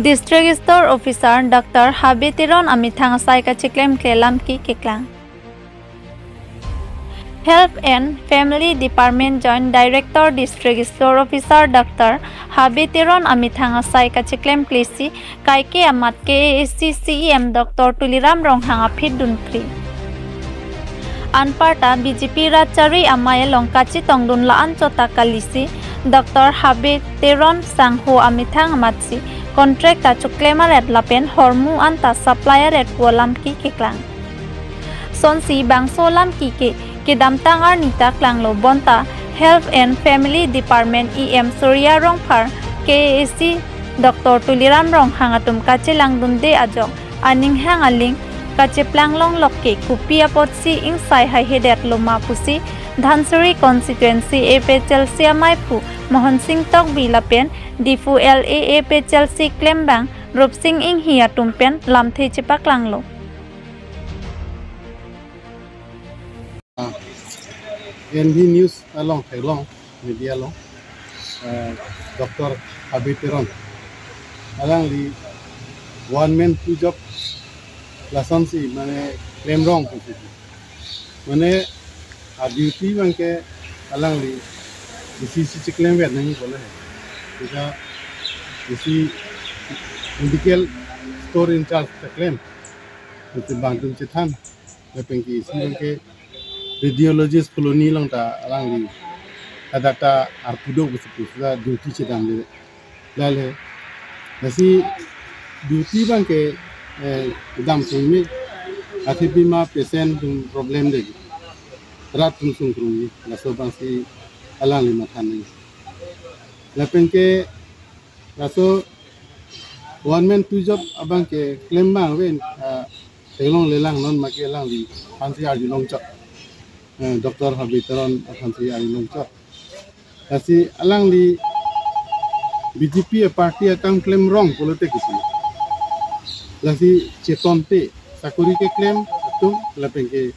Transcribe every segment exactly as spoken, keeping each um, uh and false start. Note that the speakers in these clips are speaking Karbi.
District Store Officer Doctor Habe Teron amethang asai kacheklemkle lamki keklang. Health and Family Department Joint Director District Store Officer Doctor Habe Teron amethang asai kacheklemkle si kaike amat K A A C C E M Doctor Tuliram Ronghang aphi dunkri. Anparta B J P rat chari amei along kachetongdun la-an chot ta kalisi Doctor Habe Teron sangho amethang amatsi contract ta choklem aret lapen hormu anta supply aret pu alamki keklang. Sonsi bangso alamki ke kedamtang arni ta klanglo bonta Health and Family Department E M Surya Rongphar, K A A C Doctor Tuliram Ronghang atum kachelangdunde ajok aning hang aling kacheplang longlok ke kopi apotsi ingsai haihedetlo ma pusi Dhansiri Constituency A P H L C amaiphu Mohan Singh Tokbi lapen Diphu L A A P H L C klembang Rupsing Inghi atum pen lamthe chepaklanglo. N B News along theklong media along, eh, Doctor Habe Teron alangli one man two job lasonsi mane klemrong pusi. Mane a duty abangke alangli isi isi cheklemver nangji pule. Jika isi medical store in charge cheklem, itu bangtum chethan. Lapen ke isi abangke radiologist colony along ta alangli hadak ta arpu do pusi pusi ta duty chedamle. Lale. Lasi duty abangke, eh, dam sungmi. Athe pima patient atum problem de. Rat atum sungkrungji. Laso abangsi alangli matha nangji. Lapen ke laso one man two job abangke klembang ven, ah, theklonglelang, non make alangliphansi arjulong chot. Eh, Doctor Habe Teron aphansi arjulong chot. Lasi alangli B J P a party akam klemrong pulote kipu. Lasi chetonte sakori keklem atum lapen ke,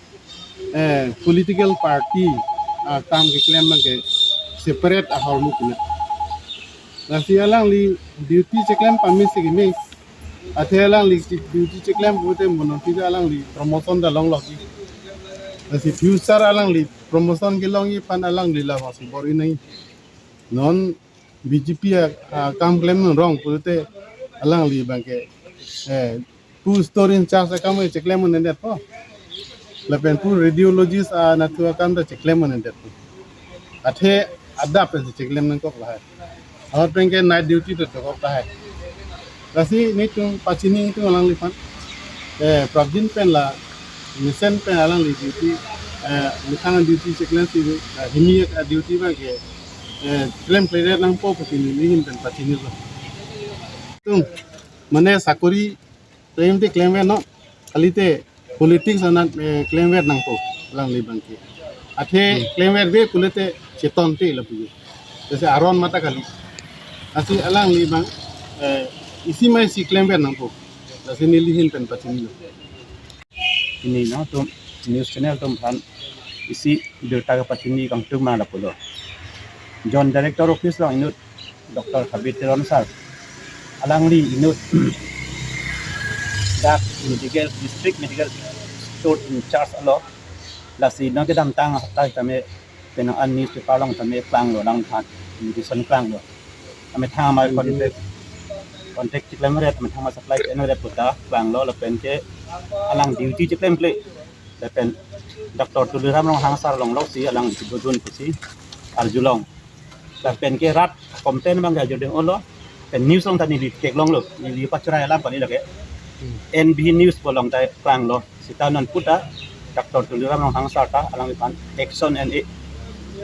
eh, political party akam keklem abangke separate ahormu kena. Lasi alangli duty cheklem pamisi kimi. Athe alangli che- duty cheklem pute mono pida alangli promotion ta longlokji. Lasi future alangli promotion kelongji aphan alangli labangsi bor-i nangji. Non B J P a, akam klem nongrong pute alangli abangke, eh, pu store in charge akam cheklem un-edetpo. Lapen pu radiologist anatthu akam ta cheklem un-edetpo. Athe adap pensi cheklem nangkok lahai. Ahut penke night duty ta dokok lahai. Lasi netum pachini netum alangliphan. Eh, prapjin pen la mesen pen alangli duty, eh, methang duty cheklemsi, eh, hini a duty abangke, eh, klemkle nangpo pusi nelihin pen pachinilo. Tum, mane sakori klemte klemver non, kalite politics anat, eh, klemver nangpo alangli abangke. Athe klemverve pulote chetonte lapu. Jese aron mata kali. Lasi alangli abang, eh, isi ma isi klemver nangpo. Lasi nelihin pen pachinilo. Pini nangtum news channel atum aphan isi birta kepachini kangtung ma lapulo. Joint Director Office along inut Doctor Habe Teron sir. Alangli inut dak medical, district medical store in charge alo. Lasi non kedamtang hapta tame penang an newspaper along tame klanglo, alangliphan medicine klanglo. Amethang amei contact, contact cheklem aret, amethang amei supply cheklem aret puta klanglo, lapen ke alang duty cheklemkle. Lapen Doctor Tuliram Ronghang sir longloksi alang chibodun pusi arjulong. Lapen ke rat complain abangke arjudeng olo. Pen news along ta neli theklonglo, neli pachrai alam kali lake. N B News pu along ta klanglo. Seta non puta Doctor Tuliram Ronghang sir ta alangliphan action en-e.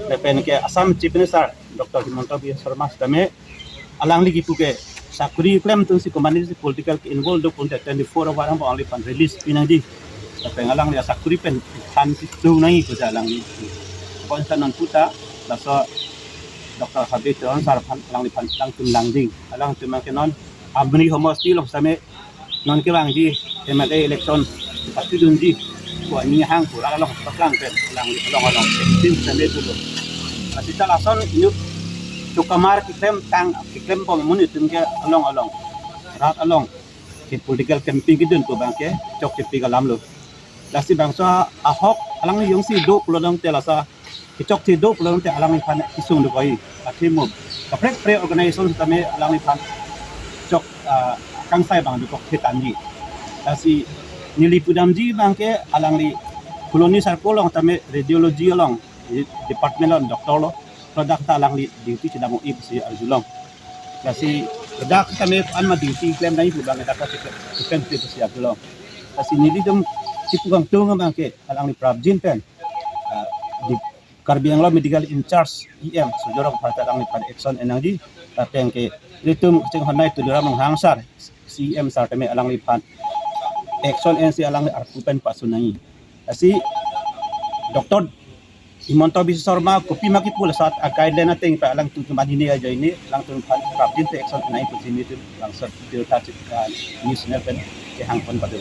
Lapen ke Assam Chief Minister Doctor Himanta Biswa Sarma sitame alangli kipu ke sakori klem atumsi komatne si political ke involve do pute twenty-four hour angbong alangliphan release pi nangji. Lapen alangli asakori pen thansi do nangji pu alangli. Bonta non puta laso Doctor Habe Teron sir aphan alangliphan alangtum langding. Alangtum ke non Amri homosti along sitame non kevangji M L A election pachidunji pu aning hang pu rat along paklang pen alangli along along. Tim sitame dolo. Lasi ta lason inut chokamar keklem tang keklem pom amonit atum ke along along. rat along ke political campaign kedun pu abang ke chokchepi alam lo. Lasi bangso ahok alangli jongsi do pulo tangte, lasi kechokche do pulo tangte alangliphan kesung dokok-i. Athe mo kaprek kaprek organization tame alangliphan chok, ah, kangsai abang dokok the tangji. Lasi neli pudamji abang ke alangli Phuloni circle along tame radiology along department along doctor lo, ladak ta alangli duty chedam-i pusi arjulong. Lasi ladak tame anma duty klem nangji pu abang ladak ta chiklem, chiklem pusi arjulong. Lasi nelitum chipu kangtung abang ke alangli prapjin pen, ah, di Karbi Anglong Medical In Charge E M Surjya Rongphar ta alangliphan action en nangji, lapen ke ilitum kachinghon nei Tuliram Ronghang sir, C E M sir tame alangliphan action ensi alangli arpu pen pasun nangji. Lasi Doctor Himanta Biswa Sarma kopima kipu, lasat a-guideline ateng pa alangtum atum anini ajoine alangtumphan prapjin pen action en nangji pusi nelitum langsar video ta chik, ah, news channel pen kehang pon pado.